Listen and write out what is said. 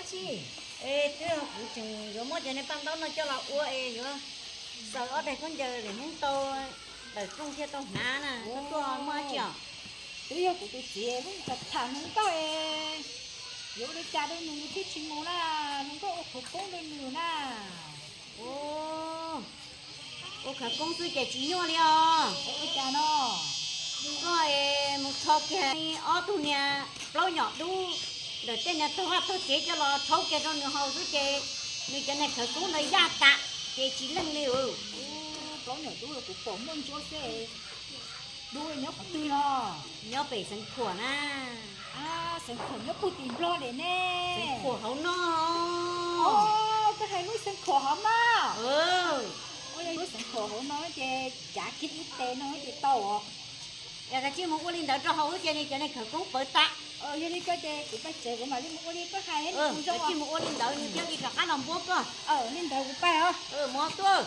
Es twb yog kuv tseem yuav muab cov niag paj ntaub no coj los ua es yuav xaws ob daig khaub ncaws lem hnub tau tawm rooj thiaj tau hnav na, koj tuaj muaj dab tsi os? Twb yog kuv tus txiv tham hluas nkauj es yuav ua li cas rau nws nws thiaj tsis mus na, hluas nkauj ua khawv koob rau nws na. Ua khawv koob xwb ces tsis nyuaj li os. Ua cas no? Koj es mus rho kiag ob tug niag plaub nyom dub ntawm tej niag tog vaj tog tsev coj los rhaub kiag rau nws haus xwb ces nws cov niag khawv koob ntawd yaj tas ces tsis leej li. Plaub nyom dub kuv pom muaj ntsuab xwb. Dub nyob qhov twg no? Nyob pem Xeev Khuam na. Xeev Khuam nyob puag tim Nplog lawm ne. Xeev Khuam hauv no. Koj hais lub Xeev Khuam hauv no. Ua yog lub Xeev Khuam hauv no ces cav kiag ib tes no ces tau os. Yog koj cia li mus ua li ntawd rau haus ces nws cov niag khawv koob pawv tas. Yog li koj ces kuv pais tsev kuv mam li mus ua li koj hais. Cia li mus ua li ntawd nws thiaj li rov qab los npuab koj. Li ntawd kuv pais os. Mus tuaj.